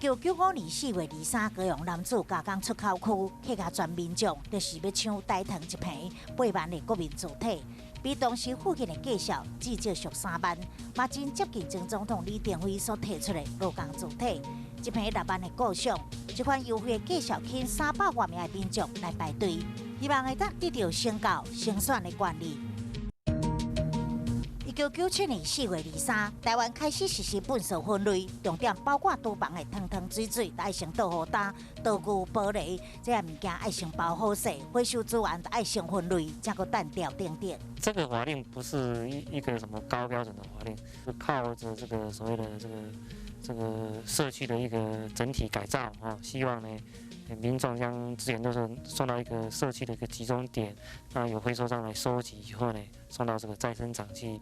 1995年4月23，高雄楠梓加工出口區客家庄民眾就是欲搶大塘一坪8萬的國民主體，比當時附近的價數至少俗3萬，嘛真接近前總統李登輝所提出的勞工主體一坪6萬的構想。這款優惠的價數吸引300外名的民眾來排隊，希望會當得著先到先選的權利。1997年4月23，台灣開始實施糞埽分類，重點包括廚房的湯湯水水愛先倒予焦，刀具、玻璃這些物件愛先包好勢，回收資源愛先分類，才閣單調等等。這個法令不是一個什麼高標準的法令，是靠著這個所謂的這個社區的一個整體改造啊，希望呢民眾將資源都是送到一個社區的一個集中點，那有回收商來收集以後呢，送到這個再生廠去。